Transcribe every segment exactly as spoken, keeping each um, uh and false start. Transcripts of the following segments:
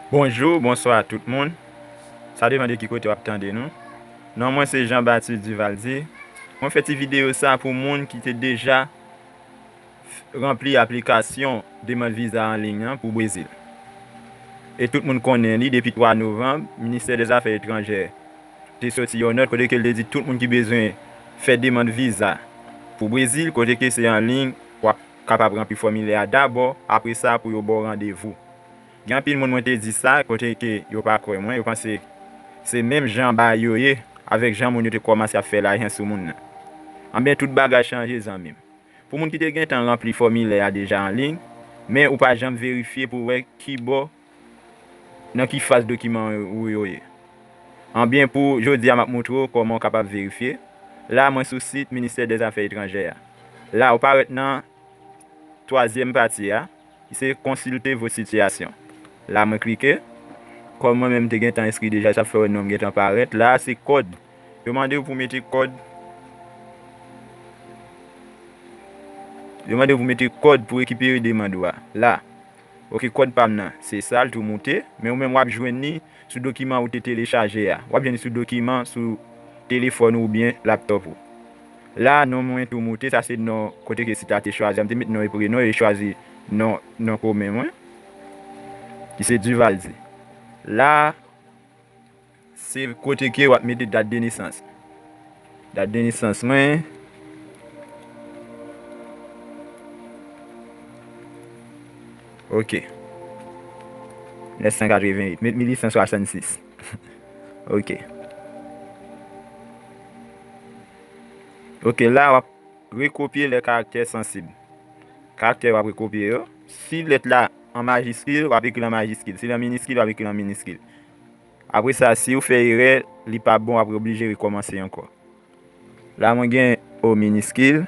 Bonjou, bonswa tout moun. Sa depann de ki kote w ap tande nou. Non mwen se Jean Baptiste Duvaldy. Mwen fè ti videyo sa pou moun ki te deja ranpli aplikasyon demann viza an liy an pou Brezil. E tout moun konnen li, depi twa novanm, Ministè dè Zafè Etranjè te soti yon nòt kote ke l te di tout moun ki bezwen fè demann viza pou Brezil, kote ke se an liy, w ap kapab ranpli fòmilè a dabò, apre sa pou yo ba w randevou. Gen anpil moun mwen te di sa, kote ke yo pa kwè mwen, yo panse se menm jan bagay yo ye, avèk jan moun yo te kòmanse ap fè lajan sou moun nan. Anben, tout bagay chanje, zanmi m. Pou moun ki te gentan ranpli fòmilè a deja an liy, men ou pa janm verifye pou wè ki bò, nan ki faz dokiman ou yo ye. Anben, pou jodi a, m ap montre w kòman w kapab verifye. La, mwen sou sit Ministè dè Zafè Etranjè a. La, ou parèt nan twazyèm pati a, ki se Consultez vos situations. La, mwen klike. Kòm mwen menm, m te gentan enskri deja, sa fè w wè non m gentan parèt. La, se kòd. Yo mande w pou mete kòd. Yo mande w pou mete kòd pou rekipere demann ou a. La. Ok, kòd pa m nan, se sa, l tou moute. Men ou menm, w ap jwenn li sou dokiman ou te telechaje a. W ap jwenn li sou dokiman sou telefòn ou oubyen laptòp ou. La, non mwen tou moute, sa se non kote ke sit la te chwazi a. M te met non e prenon e chwazi non, non komen mwen, ki se Duvaldy. La, se kote ke w ap mete dat de nesans. Dat de nesans mwen. Ok. Nèf san katreven uit. Met mil uit san swasannsis. Ok. Ok, la w ap rekopye lè karaktè sansib. Karaktè w ap rekopye yo. Si lèt la an majiskil, w ap ekri l an majiskil. Si l an miniskil, w ap ekri l an miniskil. Apre sa, si w fè erè, li p ap bon, w ap oblije rekòmanse ankò. La, mwen gen O miniskil.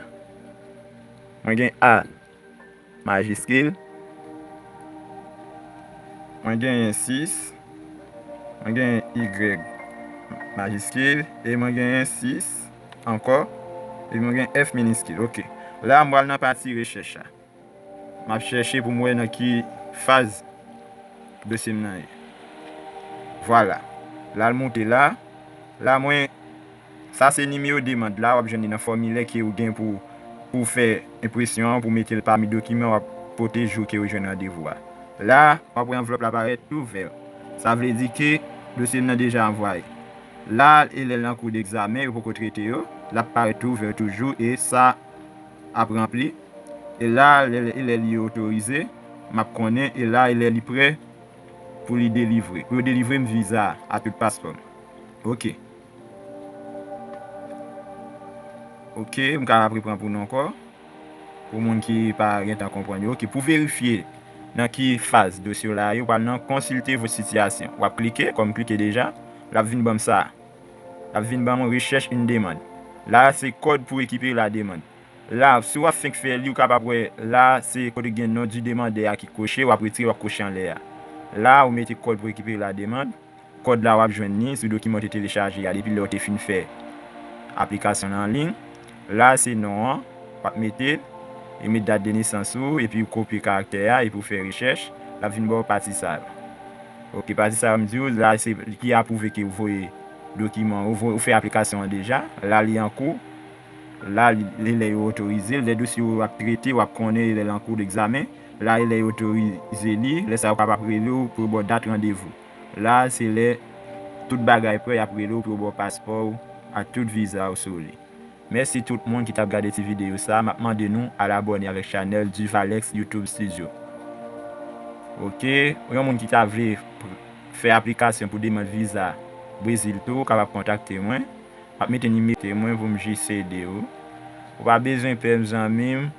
Mwen gen A majiskil. Mwen genyen sis. Mwen genyen Y majiskil. E mwen genyen sis ankò. E mwen gen F miniskil. Ok. La, m pral nan pati rechèch la. M ap chèche pou m wè nan ki faz dosye m nan ye. Vwala. La, l moute la. La, mwen, sa se nimewo demann la, w ap jwenn li nan fòmilè ke ou gen pou, pou fè enpresyon an, pou mete l pami dokiman w ap pote jou ke ou jwenn randevou a. La, w ap wè anvlòp la parèt tou vè. Sa vle di ke dosye m nan deja anvwaye. La, e lè l an kou degzamen, yo poko trete yo, l ap parèt tou vè toujou, e sa ap ranpli. E la, lè, e lè li otorize, m ap konnen, e la, e lè li prè pou li delivre, pou yo delivre m viza a, a tout paspò m. Ok. Ok, m ka reprann pou nou ankò. Pou moun ki pa gentan konprann yo. Ok, pou verifye nan ki faz dosye w la ye, w pral nan Consultez vos situations. W ap klike, kòm m klike deja, l ap vin ban m sa. L ap vin ban mwen recherche une demande. La, se kòd pou rekipere la demande. La, si w ap fenk fè li, w kapab wè, la, se kote gen non du demandè a ki koche, w ap retire, w ap koche anlè a. La, ou mete kòd pou rekipere la demande. Kòd la, w ap jwenn li sou dokiman w te telechaje a depi lè w te fin fè aplikasyon nan an liy. La, se non an, w ap mete l, e met dat de nesans ou, epi w kopye karaktè a, epi w fè rechèch, l ap vin ba w pati sa yo. Ok, pati sa yo m di w, la, se ki apwouve ke w voye dokiman, ou vo-, ou fè aplikasyon an deja, la, li an kou. La, li, li lè yo otorize l, lè dosye w ap trete, w ap konnen lè l an kou degzamen. La, e lè yo otorize li, lè sa yo kapab rele w pou yo ba w dat randevou. La, se lè tout bagay prè, y ap rele w pou yo ba w paspò w ak tout viza w sou li. Mèsi tout moun ki t ap gade ti videyo sa. M ap mande nou al abòne avèk chanèl Duvalex YouTube Studio. Ok, yon moun ki ta vle pr-, fè aplikasyon pou demann viza Brezil tou, kapab kontakte mwen. M ap mete nimewo mwen pou m jis ede w. Ou pa bezwen pè m, zanmi m,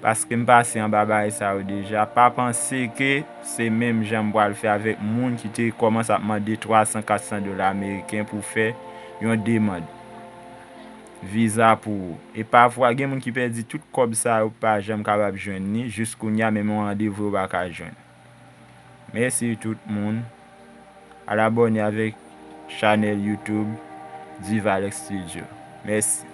paske m pase anba bagay sa yo deja. Pa panse ke se menm jan m pral fè avèk moun ki te kòmanse ap mande twa san, kat san dola ameriken pou fè yon demann viza pou ou. E pafwa, gen moun ki pèdi tout kòb sa yo, pa janm kapab jwenn li. Jis kounye a, menm yon randevou yo pa ka jwenn. Mèsi tout moun. Al abòne avèk chanèl YouTube Duvalex Studio. Mèsi.